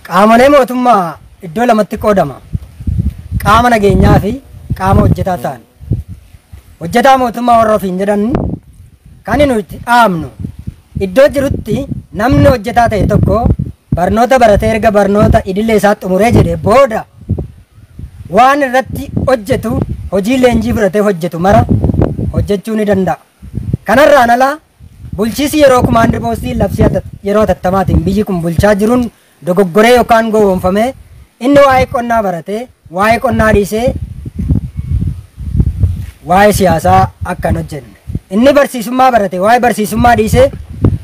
Qaamolee mootummaa iddoo lamatti qoodama. Qaama nageenyaa fi qaama hojjetaa ta'an. Hojjetaa mootummaa warra ofiin jedhan kan nuti dhaamnu iddoo jirutti namni hojjetaa ta'e tokko barnoota baratee erga barnoota idilee isaa xumuree jedhe booda waan irratti hojjetu hojii leenjii fudhatee hojjetu mara hojjechuu ni danda'a. Kanarraan alaa bulchiisi yeroo kumaandii poostii labsii yeroo atattamaatiin biyyi kun bulchaa jiruun dogoggoree yookaan gowwoomfamee inni waa'ee qonnaa baratee waa'ee qonnaa dhiisee waa'ee siyaasaa akka hin hojjenne. Inni barsiisummaa barate waa'ee barsiisummaa dhiisee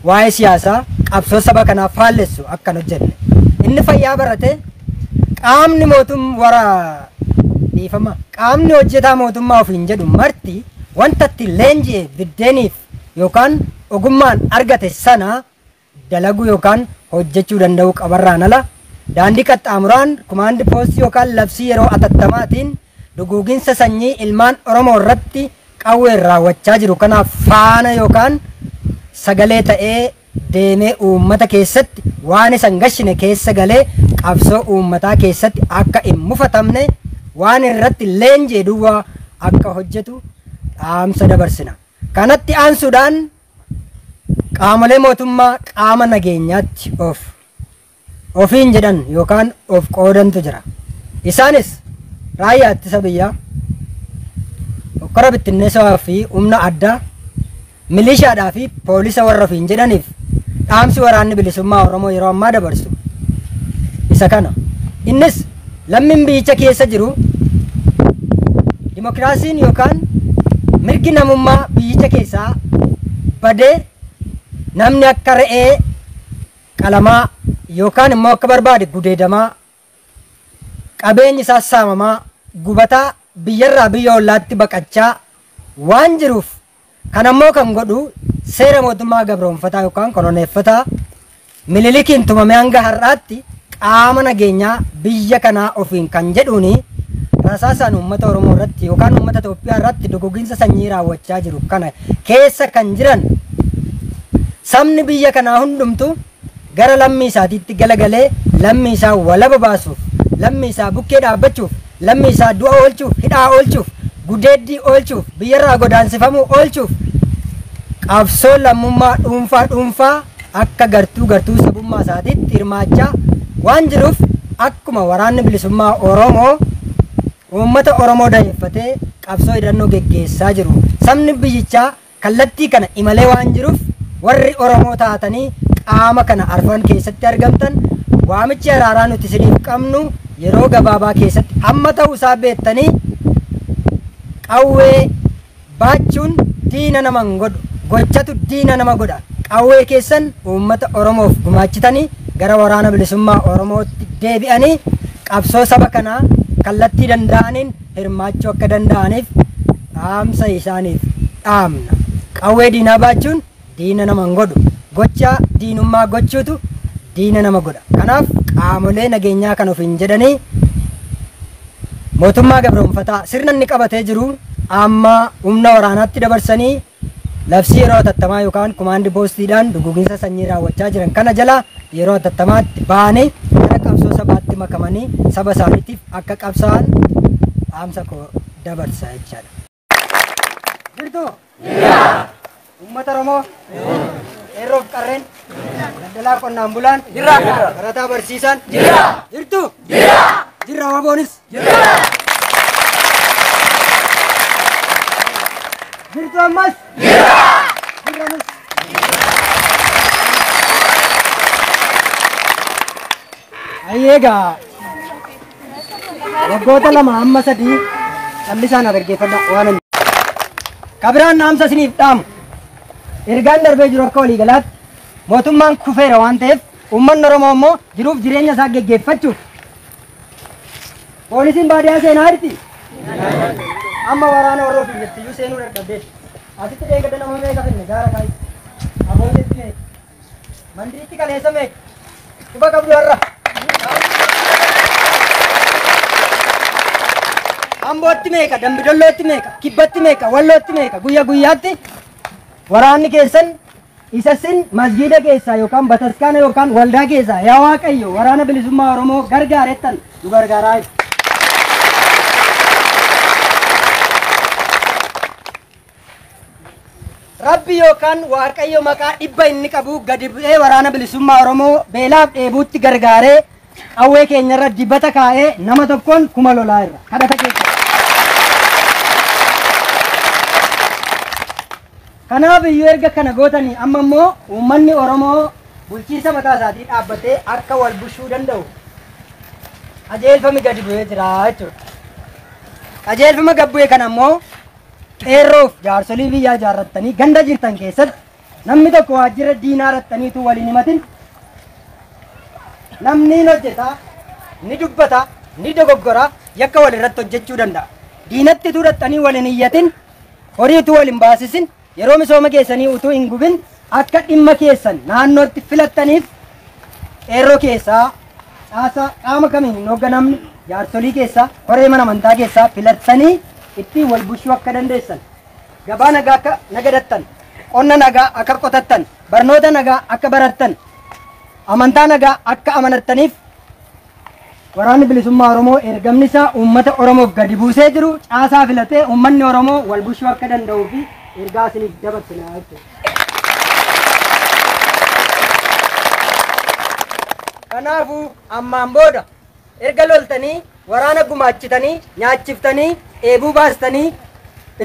waa'ee siyaasaa qabsoo saba kanaaf faallessu akka hin hojjenne. Inni fayyaa barate qaamni mootum wara dhiifama qaamni hojjetaa mootummaa ofiin jedhu marti wanta itti leenji'e biddeeniif yookaan ogummaan argate sana dalaguu yookaan hojjechuu danda'uu qabarraan ala daandii qaxxaamuraan kumaandi poostii yookaan labsii yeroo atattamaatiin duguuginsa sanyii ilmaan Oromoo irratti qawween raawwachaa jiru kanaaf faana yookaan sagalee ta'ee deemee uummata keessatti waan isa hin gashine keessa galee qabsoo uummataa keessatti akka hin mufatamne waan irratti leenji'e duwwaa akka hojjetu dhaamsa dabarsina. Kanatti aansuudhaan qaamolee mootummaa qaama nageenyaatti of ofiin jedhan yookaan of qoodantu jira. Isaanis raayyaa ittisa biyyaa, hokkora bittinneessaa fi humna addaa, milishaadhaa fi poolisa warra ofiin jedhaniif dhaamsi waraanni bilisummaa Oromoo yeroo ammaa dabarsu isa kana. Innis lammiin biyyicha keessa jiru dimokiraasiin yookaan mirgi namummaa biyyicha keessaa badee namni akka re'ee qalamaa yookaan immoo akka barbaade gudeedamaa qabeenyi isaa saamamaa gubataa biyyarraa biyya ollaatti baqachaa waan jiruuf kan ammoo kan godhu seera mootummaa gabroonfataa yookaan koloneeffataa Minilikiin tumame hanga har'aatti qaama nageenyaa biyya kanaa ofiin kan jedhuuni rasaasaan uummata Oromoo irratti yookaan uummata Itoophiyaa irratti duguginsa sanyii raawwachaa jiru kana keessa kan jiran sabni biyya kanaa hundumtu gara lammii isaatiitti galagalee lammii isaa walaba baasuuf, lammii isaa bukkee dhaabbachuuf, lammii isaa du'a oolchuuf, hidhaa oolchuuf, gudeeddii oolchuuf, biyyarraa godaansifamuu oolchuuf qabsoo lammummaa dhuunfaa dhuunfaa akka gartuu gartuu sabummaa isaatiitti hirmaachaa waan jiruuf akkuma waraanni bilisummaa Oromoo uummata Oromoo dayeeffatee qabsoo hidhannoo geggeessaa jiru. Sabni biyyichaa kallattii kana imalee waan jiruuf warri Oromoo taatanii qaama kana arfan keessatti argamtan waamichi araaraa nuti isiniif qabnu yeroo gabaabaa keessatti hamma ta'uu isaa beektanii qawwee baachuun diina nama hin godhu, gochatu diina nama godha. Qawwee keessan uummata Oromoof gumaachitanii gara waraana bilisummaa Oromootti deebi'anii qabsoo saba kanaa kallattii danda'aniin hirmaachuu akka danda'aniif dhaamsa isaaniif dhaamna. Qawwee diinaa baachuun diina nama hin godhu, gocha diinummaa gochuutu diina nama godha. Kanaaf qaamolee nageenyaa kan ofiin jedhanii mootummaa gabroonfataa sirna inni qabatee jiru amma humna waraanaatti dabarsanii labsii yeroo atattamaa yookaan kumaandi poostiidhaan duguginsa sanyii raawwachaa jiran kana jala yeroo atattamaatti ba'anii gara qabsoo sabaatti makamanii saba isaaniitiif akka qabsaa'an dhaamsa koo dabarsa jechaadha. Jirtu? Jira. Uummata Oromoo? Qeerroof qarreen? Daldalaa qonnaan bulaan? Jira. Barataa barsiisaan? Jira. Jirtu? Jira. Jirra waboonis? Jira. Jirtu ammas? Jira. Jirranis? Ayyeegaa waggoota 2 amma 3 callisaan dhaggeeffadha waan inni. Kabiraan dhaamsa isiniif dhaamu. Ergaan darbee jiru akka waliigalaatti mootummaan kufeera waan ta'eef uummanni Oromoo immoo jiruuf jireenya isaa geggeeffachuuf poolisiin baadiyyaa seenaa jirti. Amma waraana warra ofiin jettiyyuu seenuu dadhabdeetti. Asitti deeggarsa nama meeqa finne gaara kaayi. Aboonyetti meeqa? Mandiriitti kaleessa meeqa? Quba qabdu har'a. Ambootti meeqa? Dambidollootti meeqa? Kibbatti meeqa? Wallootti meeqa? Guyya guyyaatti waraanni keessan Isa sin masgiida keessaa yookaan bataskaana yookaan waldaa keessaa yaa Waaqayyo waraana bilisummaa Oromoo gargaarettan nu gargaaraa jiru. Rabbi yookaan Waaqayyo maqaa dhibba inni qabu gadi bu'ee waraana bilisummaa Oromoo beelaaf dheebuutti gargaaree qawwee keenyarra dibata kaa'ee nama tokkoon kuma lolaa irra kadhata keessa. Kanaaf iyyuu erga kana gootanii amma immoo uummanni Oromoo bulchiinsa mataa isaatii dhaabbatee akka wal bulchuu danda'u qajeelfami gadi bu'ee jira jechuudha. Qajeelfama gad bu'e kana immoo qeerroof jaarsolii biyyaa ijaarrattanii ganda jirtan keessatti namni tokko waajjira diinaa rattaniitu waliin himatin namni ni hojjeta, ni dubbata, ni dogoggora, yakka wal irratti hojjechuu danda'a. Diinatti utuu rattanii waliin iyyatin, horii utuu wal hin baasisin, yeroo misooma keessanii utuu hin gubin akka dhimma keessan naannootti filattaniif qeerroo keessaa caasaa qaama kamiin hin hoogganamne jaarsolii keessaa horee mana amantaa keessaa filattanii ittiin wal bulchuu akka dandeessan, gabaa nagaa akka nagadattan, qonna nagaa akka qotattan, barnoota nagaa akka barattan, amantaa nagaa akka amanattaniif waraanni bilisummaa Oromoo ergamni isaa uummata Oromoof gadi buusee jiru caasaa filatee uummanni Oromoo wal bulchuu akka danda'uu fi ergaa isiniif dabarsina jechuudha. Kanaafuu ammaan booda erga loltanii waraana gumaachitanii nyaachiftanii dheebuu baastanii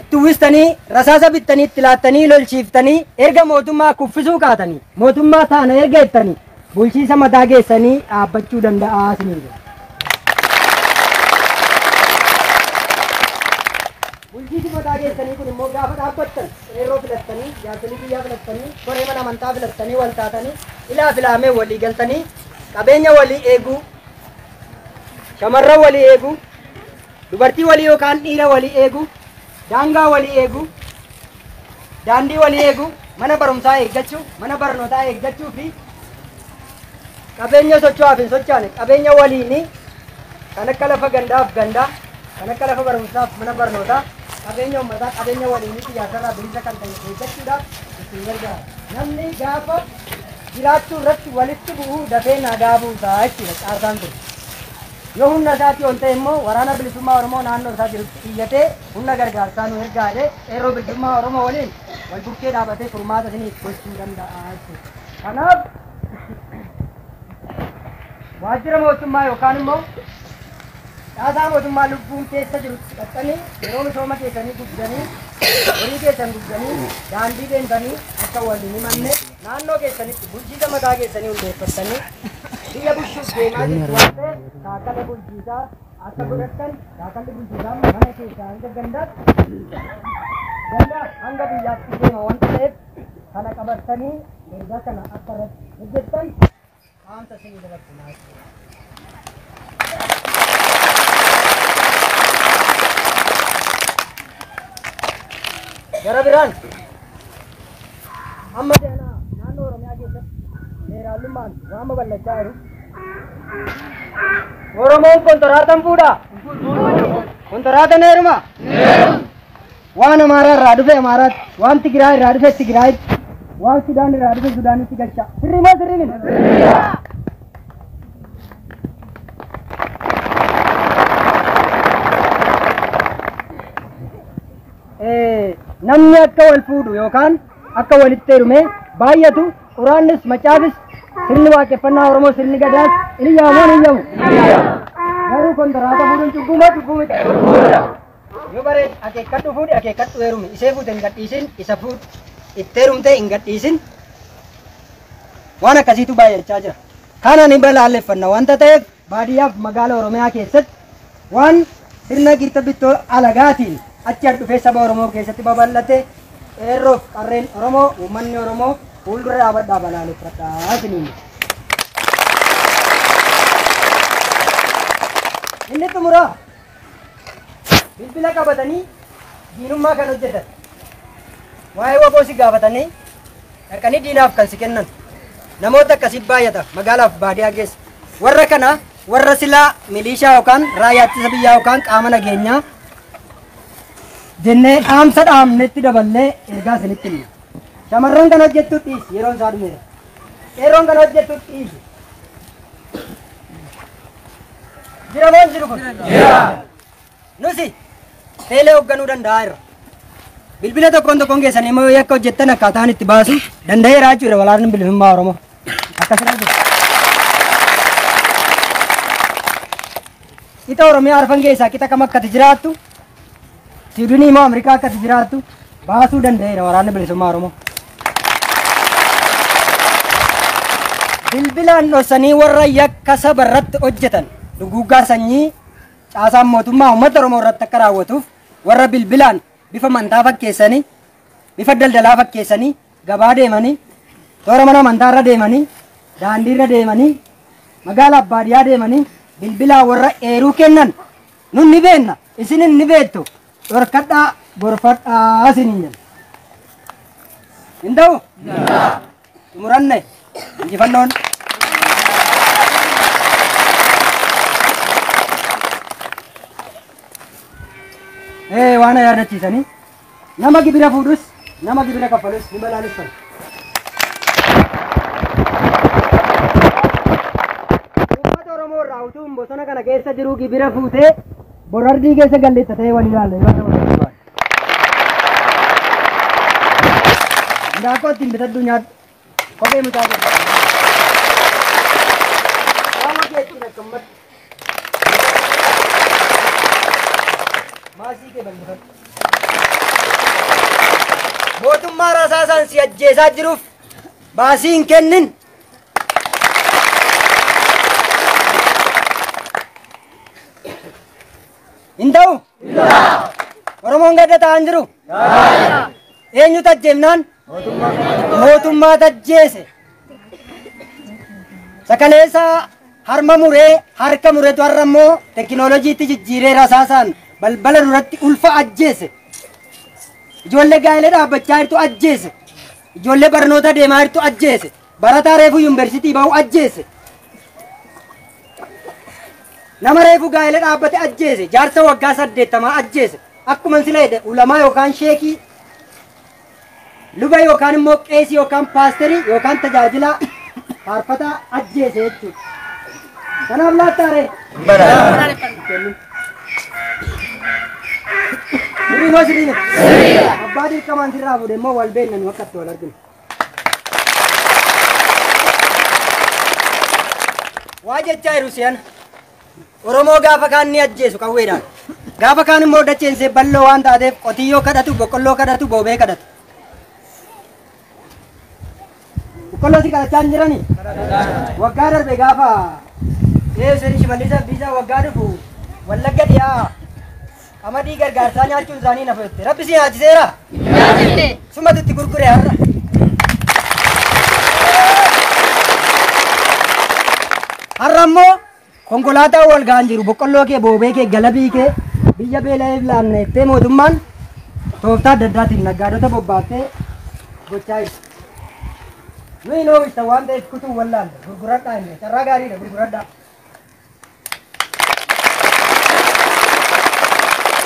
itti uwwistanii rasaasa bittanii itti laattanii lolchiiftanii erga mootummaa kuffisuu kaatanii mootummaa taana erga jettanii bulchiinsa mataa keessanii dhaabbachuu danda'a isiniin jedha. Bulchiinsi mataa keessanii kun immoo gaafa dhaabbattan qeerroo filattanii jaarsolii biyyaa filattanii koree mana amantaa filattanii wal taatanii ilaa filaamee walii galtanii qabeenya walii eeguu, shamarran walii eeguu, dubartii walii yookaan dhiira walii eeguu, daangaa walii eeguu, daandii walii eeguu, mana barumsaa eeggachuu, mana barnootaa eeggachuu fi qabeenya socho'aaf hin socho'ane qabeenya waliinii kan akka lafa gandaaf gandaa, kan akka lafa barumsaaf mana barnootaa, qabeenya uummataa, qabeenya waliinii xiyyaasarraa bilisa kan ta'e eeggachuudhaaf ittiin gargaara. Namni gaafa jiraachuu irratti walitti bu'uu dafee nagaa buusaa jechuudha caasaan kun. Yoo humna isaatii ol ta'e immoo waraana bilisummaa Oromoo naannoo isaa jirutti iyyatee humna gargaarsaa nu ergaadhe qeerroo bilisummaa Oromoo waliin wal bukkee dhaabatee furmaata isiniif gochuu danda'a jechuudha. Kanaaf waajjira mootummaa yookaan immoo caasaa mootummaa lubbuun keessa jirutti qaxxanii yeroo misooma keessanii gubdanii horii keessan gubdanii daandii deemtanii akka waliin himanne naannoo keessanitti bulchiinsa mataa keessanii hundeeffattanii biyya bulchuuf deemaa jirtu waan ta'eef shaakala bulchiisaa akka godhattan shaakalli bulchiisaa mana keessaa hanga gandaatti gandaa hanga biyyaatti deema waan ta'eef kana qabattanii ergaa kana akka irratti hojjettan dhaamsa isinii dabarsinaa jechuudha. Gara biraan amma seenaa naannoo Oromiyaa keessatti seeraalummaan waan babal'achaa jiru. Oromoon kontoraataan fuudhaa? Kontoraataan heeruma? Waan Amaaraa irraa dhufe Amaaraatti, waan Tigiraa irraa dhufe Tigiraayitti, waan Sudaan irraa dhufe Sudaanitti galcha. Sirrii moo sirrii miti? Namni akka wal fuudhu yookaan akka walitti heerume baay'atu quraannis macaafis sirni waaqeffannaa Oromoo sirni gadaas inni yaamu hin yaamu. Garuu kontoraata fuudhuun cubbuu moo cubbuu miti? Yoo bareed akeekkadhu fuudhi akeekkadhu heerumi isee fuute hin gadhiisin isa fuudhi itti heerumte hin gadhiisin waan akkasiitu baay'achaa jira. Kana ni balaaleffanna wanta ta'eef baadiyyaaf magaala Oromiyaa keessatti waan sirna girta bittoo alagaatiin achi as dhufee saba Oromoo keessatti babal'ate qeerroof qarreen Oromoo uummanni Oromoo fuuldura dhaabadhaa balaaleffadhaa isiniin. Inni xumuraa bilbila qabatanii diinummaa kan hojjetan waa'ee waboo si gaafatanii dhaqanii diinaaf kan si kennan namoota akkasii baay'ata magaalaaf baadiyyaa keessa. Warra kana warra silaa milishaa yookaan raayyaa ittisa biyyaa yookaan qaama nageenyaa jennee dhaamsa dhaamnetti daballee ergaa isinitti himna. Shamarran kan hojjettu dhiisi yeroon isaa dhumeera. Qeerroon kan hojjettu dhiisi. Jira moo hin jiru kun? Jira. Nusi teelee hoogganuu danda'aa jirra. Bilbila tokkoon tokkoon keessan immoo yakka hojjettan akkaataan itti baasu danda'eera jechuudha waraanni bilisummaa Oromoo. Akkasuma jiru. Qixa Oromiyaa arfan keessaa qixa kam akkati jiraattu, Siwiidinii immoo Ameerikaa akkati jiraattu baasuu danda'eera waraanni bilisummaa Oromoo. Bilbilaan dhoksanii warra yakka saba irratti hojjetan duguuggaa sanyii caasaan mootummaa uummata Oromoo irratti akka raawwatuuf warra bilbilaan bifa amantaa fakkeessanii, bifa daldalaa fakkeessanii, gabaa deemanii, toora mana amantaa irra deemanii, daandii irra deemanii, magaalaa baadiyyaa deemanii bilbilaa warra eeruu kennan nun ni beenna, isinin ni beektu, dhorkadhaa, gorfadhaa isiniin jenna. Hin ta'u? Xumuranne injifannoon. Waan yaadachiisanii nama gibira fuudhus nama gibira kaffalus ni balaaleffatu. Uummata Oromoo irraa utuu bosona kana keessa jiru gibira fuutee borardii keessa galleetta ta'ee wal ilaalla. Indaaqqoo ittiin bitadhu nyaadhu. Kophee mucaa jedhu. Qaama kee ittiin akka ummatu. Maasii kee bal'ifadhu. Mootummaa rasaasaan si ajjeesaa jiruuf baasii hin kennin. Hin ta'u? Oromoon gadda ta'an jiru? Eenyutu ajjeefnaan? Mootummaa ajjeese. Sakaleessa harma muree harka mureetu har'a immoo teekinooloojiitti jijjiiree rasaasaan balbala duratti ulfa ajjeese. Ijoollee gaa'ela dhaabbachaa jirtu ajjeese. Ijoollee barnoota deemaa jirtu ajjeese. Barataa reefu yuunivarsiitii bahu ajjeese. Nama reefu gaa'ela dhaabbate ajjeese. Jaarsa waggaa 80 ajjeese. Akkuma sila jedhe ulamaa yookaan sheekii luba yookaan immoo qeesii yookaan paasterii yookaan tajaajilaa faarfataa ajjeese jechuudha. Kanaaf laattaaree? Sirrii moo sirrii miti? Abbaa dirqamaan sirraa fuudhe immoo wal beekna nu akka itti wal arginu. Waa jechaa jiru si'ana. Oromoo gaafa kaan ni ajjeesu qawweedhaan. Gaafa kaan immoo dacheensee bal'oo waan taateef qotiyyoo kadhatu, boqqolloo kadhatu, boobee kadhatu. Boqqolloo si kadhachaa hin jiranii? Waggaa darbe gaafa Eeseen Shimallis Abdiisaa waggaa dhufu Wallagga dhiyaa qamadii gargaarsaa nyaachuun isaanii nafa jette. Rabbi si nyaachiseera? Sumatu itti gurgure har'a. Har'a immoo konkolaataa wal ga'an jiru boqqolloo kee, boobee kee, galabii kee biyya beela'eef laanna jettee mootummaan tooftaa adda addaatiin naggaadota bobbaaftee gochaa jirti. Nuyi oomishta waan ta'eef kutuu wallaalle gurguradhaa inni carraa gaariidha gurguradhaa.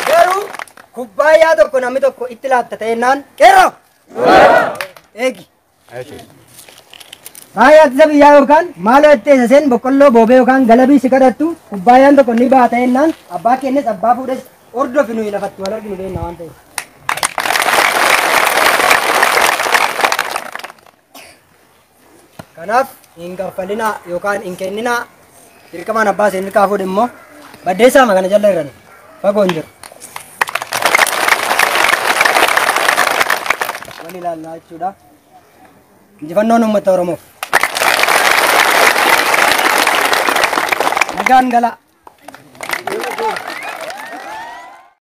Garuu kubbaayyaa tokko namni tokko itti laatta ta'ennaan qeerroo eegi. Raayyaa ittisa biyyaa yookaan maaloo itti seen boqqolloo boobee yookaan galabii si kadhattu kubbaayyaan tokko ni baata jennaan abbaa kennes abbaa fuudhes hordofi nuyi lafatti wal arginu deemna waan ta'eef. Kanaaf hin kaffalinaa yookaan hin kenninaa dirqamaan abbaa seen ilkaa fuudhe immoo baddeessaama kana jala irrani fagoo hin jiru. Wal ilaallaa jechuudha. Injifannoon uummata Oromoof. Nagaan galaa.